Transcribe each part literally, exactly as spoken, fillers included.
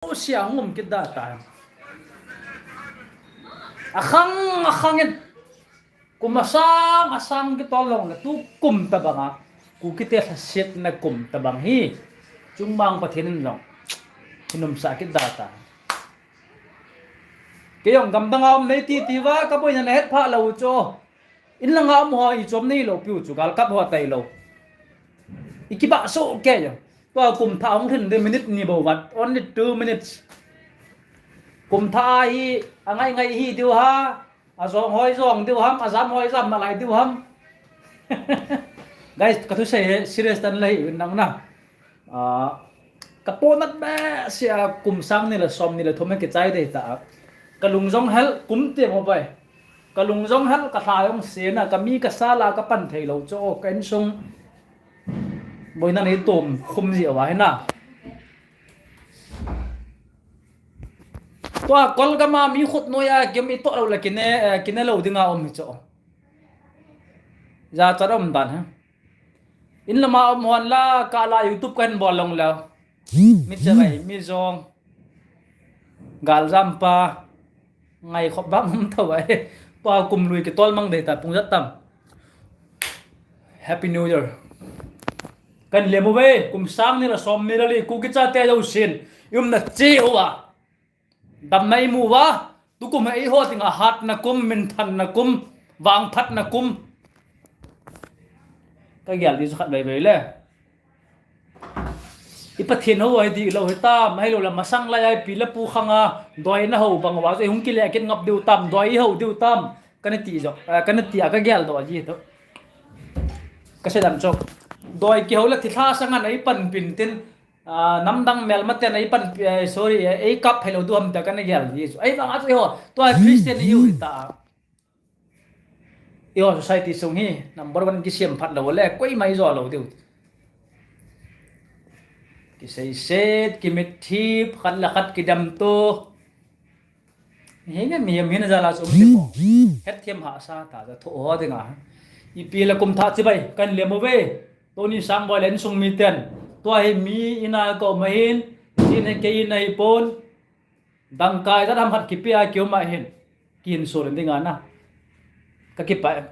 jouse a hung um kit da ta. Akhang, akhang in. Kum asang, asang kitol long le tu kum tabang a. Kukite lhasetna kum tabang hi. Chungmang Pathen in long. Hinumsah kit da ta. Kei jong gamdang a um nei titi uva, ka boina na het pha lou chu. In langa um ho i chom nei lou piu chu, galkap ho tai lou. I kibah soh kei jong. Tua kum thah hung lhin ding minute ni bou vat, only two minutes. Kum thah hi, angai ngai hi diu ham, ajong hoi jong diu ham, ajam hoi jam nalai diu ham. Guys, ka thusei hi serious tan lei nang na. Ah, ka ponat behseh a kum sang ni le som ni le thum kichai dei ta. Ka lung jong hel kum te mo bai. Ka lung jong hel, ka lha jong se na, ka mi ka sa la ka pan thei lou chu, ka insung boina nei tum khum ji a va hi na. Tua kol gam a mi khut noi a kim i toh lou le kine, eh, kine lou ding a um hi chu. Jachat um dan ha. In lama um hon la, ka la YouTube kan bol long lou. Mi chavai, mi jong. Galjam pa. Ngai khop bang um tho ai. Tua kum lui kitol mang dei ta pung jat tam. Happy New Year. Kan lem uve, kum sang ni le som ni le li, Kuki chate jousen. I umna cheh uva. Damna i mu uva, tukum hi eiho dinga hatna kum, minthanna kum, vangphatna kum. Ka gel di chu khat vei vei le. I Pathen hou hi di lou hi tam, ahilou le masang lai a i pi le pu khang a, doina hou bang uva, chu i hung kile kit ngap diu tam, doi i hou diu tam, ka na ti jo, eh, ka na ti a ka gel doh ji to. Ka sei dan chu. Doi kihou le thilha sang a i panpin tin, Ah, namdang melma ten ei pan, eh, sorry, eh, ei kap helou diu ham tia kana gel ji chu. Ei vang a chu eiho, tua Christian i u hi ta. Eiho society sung hi number one kisem phat lou le, koima i jo lou diu. Kiseiset, kimithip, khat le khat kidam to. Hi nge mi, mi na jala chu um te ko. Hetthem hahsa ta ja tho ho dinga. Ipi le kum thah chibai kan lem uve. Tuni sang boi le insung mi ten. Tua hi mi ina ko ma hin. Chin he kei ina hi pon. Dangkai jat ham khat kipe a kium a hin. Kin sur dinga na. Ka kipah.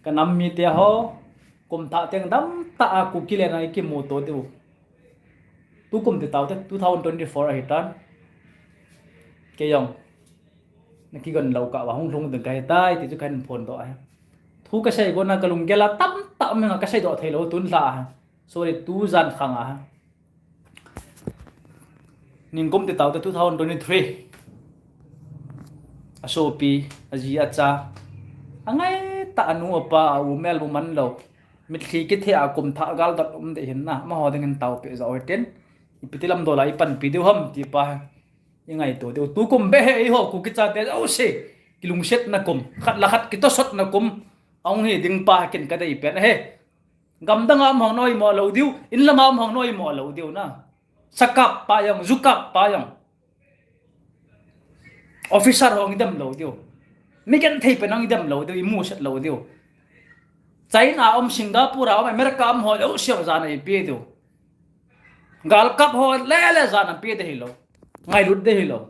Ka nam mite ho, kum thah teng damtah a Kuki le na i kimuto diu. Tukum ti tau te, two thousand twenty-four ahi tan. Kei jong, na kigon lou kah uva hung lhung ding kahi tai, ti chu kahin phondoh ahi. Thu kasei kona ka lunggel a tamtah um a kasei doh thei lou tun lha ahi. Sorry, tu jan khang ahi. Ningkum ti tau te two thousand twenty-three. A sopi, a ji a cha. A ngai tah a nu a pa a u mel bu man lou. Mitlhi kithe a kum thah gal dot um de hin na. Amaho dingin tau pe jo tin. Ipi ti lam dol a i panpi diu ham ti pa. I ngaito diu. Tukum be he eiho Kuki chate jouse. Kilungsetna kum. Khat le khat kitosotna kum. Ahung hi ding pa kin ka dei pen he. Gamdang a um hong noi mo lou diu, in lam a um hong noi mo lou diu na. Sakap pa jong, jukap pa jong. Officer hong i dem lou diu. Mi genthei pen hong i dem lou diu, i muset lou diu. China a um, Singapore a um, America a um ho jouse jong jan a i pe diu. Galkap ho le le jan a pe de hilou. Ngailut de hilou.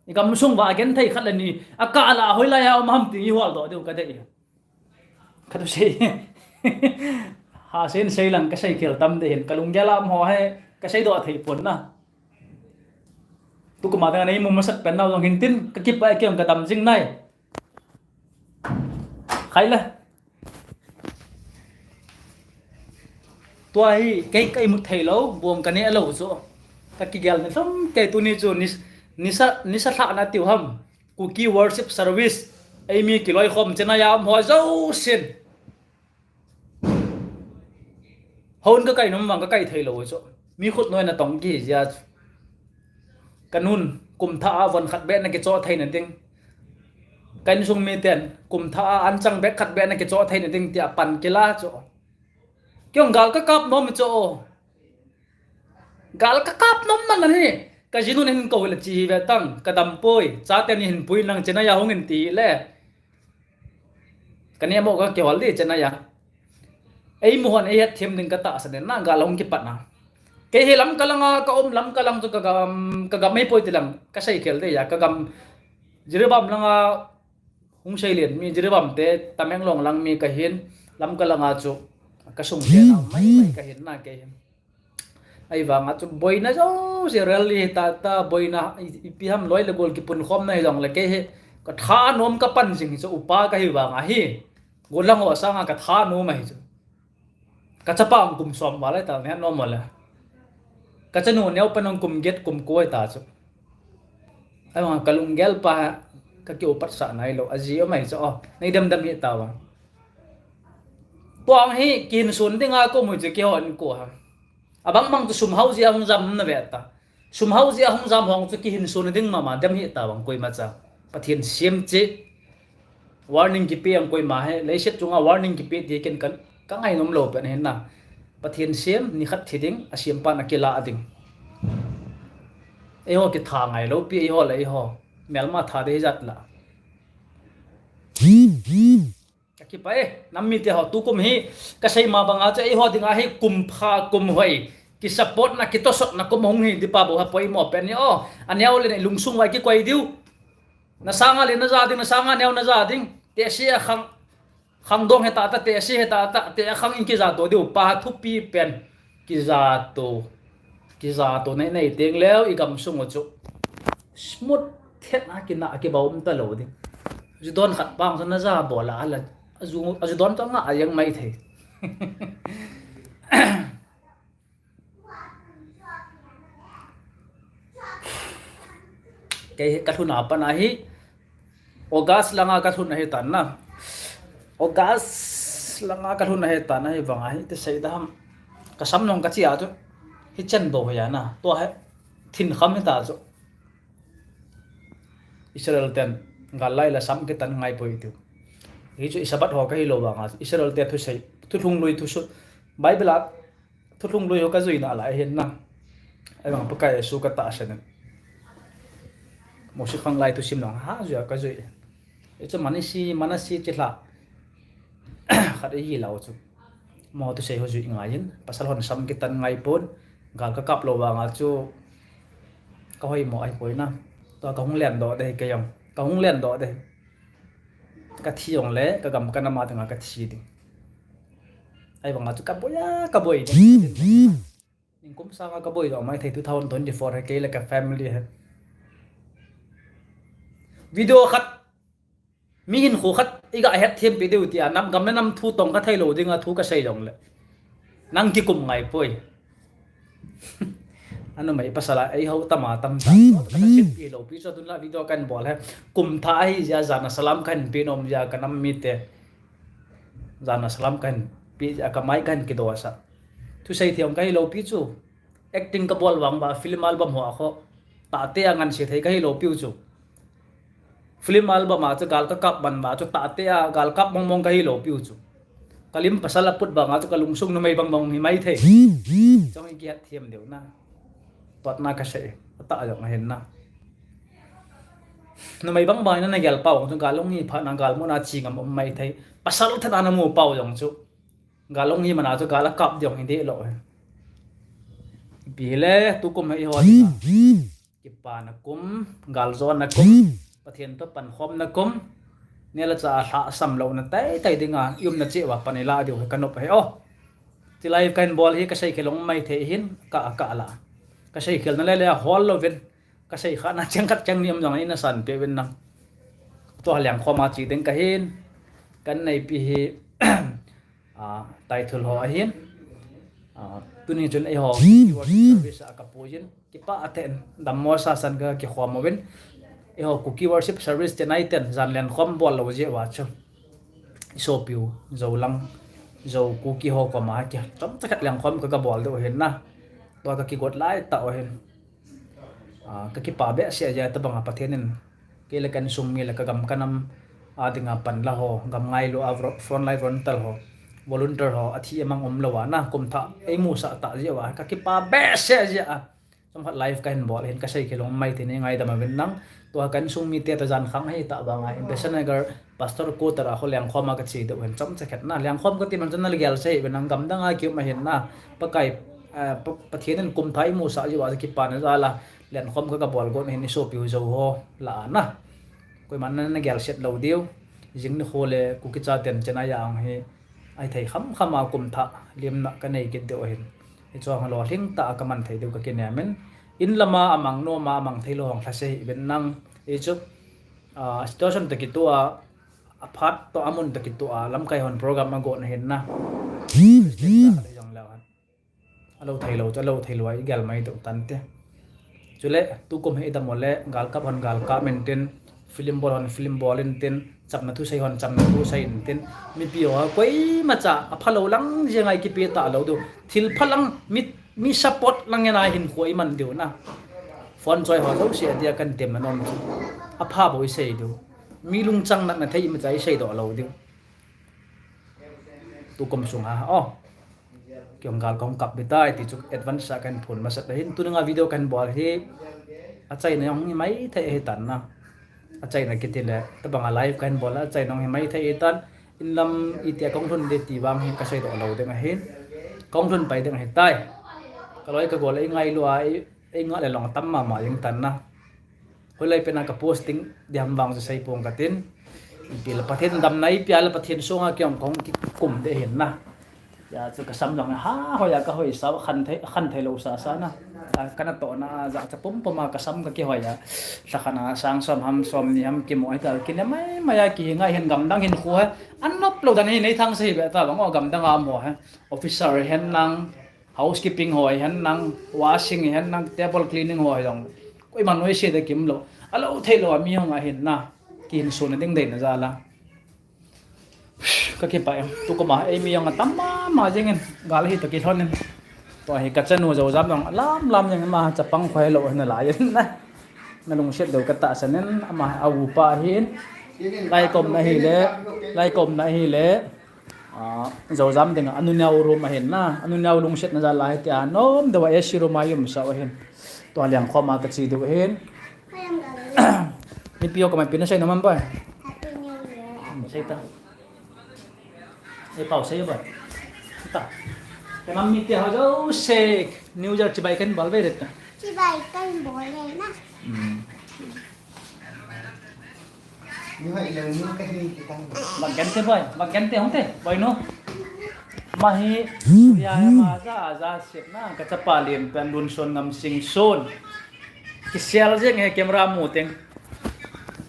I gamsung uva a genthei khat le ni, a kah la a hoilai a um ham ti i holdoh diu ka dei. Ka thusei. Hahsa in sei lang ka sei khel tam de hin, ka lunggel a um ho hi ka seidoh thei pon na. Tukum a dang a nei mu masat pen nau jong hin tin, ka kipah e, kei jong ka dam jing nai. Khai le. Tua hi kei ka imut thei lou, bong ka neh lou chu. Ka kigel na lhom kei tuni chu nis-, nisa, nisa lhahna tiu ham. Kuki worship service. Ei mi kiloikhom Chennai a um ho jousen. Hon ka kai nom vang ka kai thei lou chu. Mi khut noi na tong kiji a chu. Ka nun kum thah a von khat beh na kichoh thei na ding. Ka insung mi ten kum thah a anchang bag khat beh na kichoh thei na ding tia pan kila chu. Kei jong gal ka kap nom chu. Gal ka kap nom man ahi. Ka jinun hin kou le chi hi ve tang, ka dam poi. Chate ni hin pui nang Chennai a hung in ti le. Ka neh mo ka kihol di Chennai a. Ei mu hon ei hetthem ding ka tahsan in na gal hung kipat na. Kei hi Lamka langa ka um, Lamka lang chu ka gam, ka gam ahipoi ti lang, ka seikhel ding ahi, ka gam Jiribam langa hung seilien mi, Jiribam te, Tamenglong lang mi ka hin, Lamka langa chu ka sung te na, mai, mai ka hin na kei hin. Ahivanga chu boina jouse rally tata, boina i, ipi ham loi le gol kipunkhomna hijongle kei hi ka thanom ka pan jing hi chu upa ka hi vanga hi. Gollhang ho sanga ka thanom ahi chu. Ka chapa ong kum som val ahi ta, ne nom le. Ka chanu neo pan ong kum get kum ko ahi ta chu. Ahivanga ka lunggel pa ka kiupat sah nailou, aji um ahi chu, o, nei damdam hih tauva. Tua hi kihinsun dinga ka um u chu keiho in ko ha. Abang bang chu sum hao jeh a hung jam na ve ta. Sum hao jeh a hung jam ho chu kihinsun ding mama, dem hih tauva koimacha. Pathen sem cheh. Warning kipe ang koima hi, leiset chunga warning kipe ti ken kan, ka ngainom lou pen ahi na. Pathen sem, nikhat thi ding, asempan akilah ding. Eiho kitha ngailou pi, eiho le eiho melma tha ding hijat la. Ka kipah e, nam mite ho, tukum hi ka sei ma banga chu eiho dinga hi kum pha, kum hoi, ki support na, kitosot na kum hung hi ding pa bou ha poimo pen ahi o. Aneo le nei lungsung uva kikoi diu. Na sanga le na ja ding, na sanga neo na ja ding. Tehse a khang, khangdong hita ta, tehse hita ta, te a khang in kija to diu, pa thupi pen. Kija to, kija to nei nei teng leu i gamsung u chu smooth thet na kina kibau um talou ding. Ju don khat pang chu na ja bol a la, aju, aju don chu nga a jeng mai thei. Kei ka lhun a pat ahi, August langa ka lhun ahi tan na. August langa ka lhun ahi tan ahivanga hi, ti sei da ham. Ka sam nong ka chi a chu. Hichan bou hi a na. Tua hi thin kham hita chu. Israel ten gal lai la sam kitan ngai poi tiu. Hi chu i Sabbath ho ka hilou vanga. Israel te thusei, thulhung lui thusu. Bible a Thulhung lui ho ka juina lai hin na. Ahivang Pakai Jesu ka tahsan in. Mosi khanglai thusim lang ha jui a ka jui. Hichu Manasi, Manasi chi lha. Khat ihi lou chu. Mo thusei ho jui ngai in. Pasal hon sam kitan ngai pon. Gal ka kap lou vanga chu. Ka hoimo ahi poi na. Tua ka hung len doh ding kei jong. Ka hung len doh ding. Ka thi jongle, ka gam ka nam a dinga ka thi ding. Ahivanga chu ka boi a, ka boi ding. Nikum sanga ka boi doh mai thei two thousand twenty-four hi kei le ka family hi. Video khat, mi hinkho khat, i ga het them pi diu tia, nam gam le nam thu tong ka thei lou dinga thu ka sei jongle. Nang kikum ngai poi. Anu mai pasal a, ei ho tama tam ta. Ka na sin pi lou pi chu tun la video kan bol hi. Kum thah ahi jeh a jana salam kan pi nom jeh a ka nam mite. Jana salam kan pi jeh a ka mai kan kido sa. Thusei thei jong ka hilou pi chu. Acting ka bol vang ba film album ho a kho. Tahte a ngansi thei ka hilou piu chu. Film album a chu gal ka kap ban ba chu tahte a gal kap mong mong ka hilou piu chu. Ka lim pasal a put banga chu ka lungsung numei bang bang hi mai thei. Chong i kihat thiam deu na. Patna ka sei. Atah jong ahin na. Numei bang bang na na gel pau chu gal hung hi phat na gal mu na chi ngam um mai thei. Pasal thet a na mu pau jong chu. Gal hung hi mana chu gal a kap ding hi deh lou. Ipi le tukum hi ho. Kipana kum, galjona kum, Pathen toh pankhomna kum, neh le chah a lhahsam louna teitei dinga, i umna cheh uva pan i lah diu hi ka nop ahi o. Ti live kahin bol hi ka seikhel um mai thei hin, ka, ka la. Ka seikhel na le le a hol louvin, ka seikhah na cheng khat cheng ni um jong in na san pe uvin lang. Tua Lengkhom a che ding ka hin, kan neipi hi, a, title ho ahin. A, tuni chun eiho Kuki Worship Service a ka puiyin. Kipah tah in dammo sa san ka kikhom uvin. Eiho Kuki Worship Service te nai ten jan lengkhom bol lou jeh uva chu. I sopi u, Zo lang, Zo Kuki ho koma ki, chomcha khat lengkhom ka, ka bol diu ahin na. Tua ka kigot lai tah u ahin. A, ka kipah behseh jeh a tabang a Pathen in kei le ka insung mi le ka gam ka nam a dinga pan la ho, gam ngailu a vro-, frontline volunteer ho, volunteer ho, athi amang um lou a na, kum thah ei musah tah jeh uva, ka kipah behseh jeh a. Chomkhat live kahin bol hin ka seikhel um mai thei, nei ngaidam uvin lang. Tua ka insung mite toh jan khang hi tah banga hin Besant Nagar Pastor Quarter a kho Lengkhom a ka che diu hin chomcha khat na. Lengkhom ka ti man chun na le gel sei uvin lang, gam dang a ki um ahin na. Pakai Ah, Pa-, Pathen in kum thah imusah jiu a kipana jal a lenkhom ka, kabol got na hin isopiu jou ho lah a na. Koiman na, nagel set lou diu. Jing nikho le Kuki chaten Chennai a hung hi ahithei khamkham a kum thah limna kanei kit diu ahin. Hichu hung lolhing tah a kaman thei diu kakinem in. In lam a amang nom a amang theilou hung lhase hih uvin lang. Hichu, ah, situation toh kitoh a, aphat toh amun toh kitoh a, lamkai hon program agot na hin na. President jong leu hen. Alou theilou chu, alou theilou a igel mai diu tante. Chule, tukum hi idam u le, galkap hon galkap intin, film bol hon film bol intin, chamna thu sei hon chamna thu sei intin, mipi ho koimacha aphalou lang jeng a ikipe talou diu. Thil phalang mi, mi support lang in a hinkho iman diu na. Phone choi ho jouse adia kahin temna nom chu, apha bou isei diu. Mi lungchang natna thei imacha iseidoh lou diu. Tukum sung a, o, kei hung gal kahung kap ding tai ti chu advance a kahin phon masat ahin, tuni a video kahin bol hi achaina jong hi maithei ahitan na. Achaina kiti le, tobang a live kahin bol a achaina jong hi maithei ahitan. In lam itia kahung lhun ding ti vang hi kaseidoh lou ding ahin, kahung lhun pai ding ahitai. Kaloi kagol eingailu a, ei, eingah le long atam mama jeng tan na. Hoilai pen a ka posting ding ham vang chu seipong katin. Ipi le Pathen damna ipia le Pathen sunga kei jong kahung kikum ding ahin na. Hijeh chun kasam jong ha hoiya kahoisa, khan thei, khan theilou sasa na. Ka, kanatohna a jachat pumpum a kasam kakihoi a. Lhakhat a sang som ham somni ham kimu ahitai, kinem maimai a kihi ngai hin, gamdang hinkho hi anop lou dan hi nei thangse hi be ta bang o, gamdang a um ho hi. Officer hihen lang, housekeeping ho hihen lang, washing hihen lang, table cleaning ho hi jong. Koiman noise ding kimlou. Alou theilou a mi hung ahin na. Kihinsona ding deina jal a. Kakipah e, tukum a eimi jong atam mama jeng in, gal hi toh kilhon in. Tua hi kachanu Joujam jong alam lam jeng in, ama chapang khoi lou hi nalai in na. Nalungset diu katahsan in, ama aupa ahin. Lai kaumna hile, lai kaumna hile. Ah, Joujam dinga anu neo room ahin na, anu neo lungsetna jal a hitia nom diu a A C room a iumsah u ahin. Tua lengkhom a kache diu ahin. Mipi ho koma ipi nasei nom am boi? Happy New Year. Hmm, sei ta. Ei pao sei boi. Ta. Kei mummy te ho jouse New Year chibai kahin bol ve le ta. Chibai kahin bol le na. Hmm. Ni hoi lou nu kahi ti tang. Bang gente boi, bang gente hung te, boi nu. Ama hi, ya, ama ja, ja sep na, kachapa lien pen Lunson Ngamsingson. Kisel jeng e camera mu teng.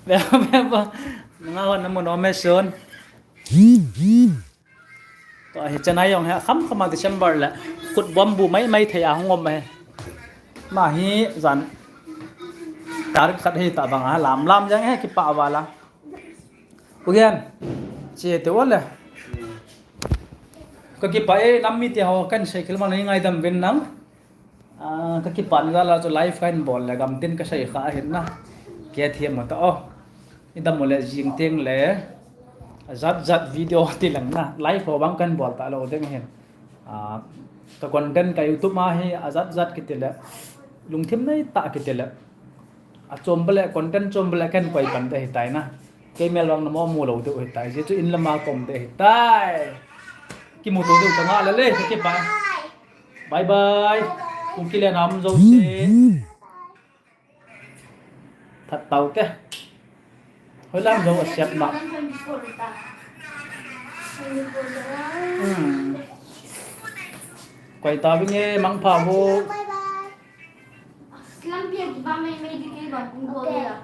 Be, be, be. Nga hon namu nom e son. Tua hi Chennai jong hi khamkham a December le khut bom bu maimai thei a hung um ahi. Ama hi jan tarik khat hi tabang a lam lam jeng e kipah val a. Pu Gen, che te o le. Kakipah e, nam mite ho kahin sei khel ma nei ngaidam uvin lang. Ah, kakipah na jal a chu live kahin bol le gamtin kasei kha ahin na. Kei thiam u ta o. Idam u le jing teng le ajat jat video ti lang na. Live ho bang kahin bol talou ding ahin. Ah, ka content ka YouTube a hi ajat jat kiti le, lungthim nei tah kiti le, achom bale, content chom bale kahin koi pan ding ahitai na. Kei mel vang namo mu lou diu ahitai. Hijeh chun in lam a kaum ding ahitai. Kimuto diu ka ngah le le, kakipah. Bye bye. Kum kile nam jouse. That tau te. Hoilam jong asiat ma. Hmm. Koi ta vinge, mangpha vo. Lampi a kiba mai mai di ke ba kung ko ya.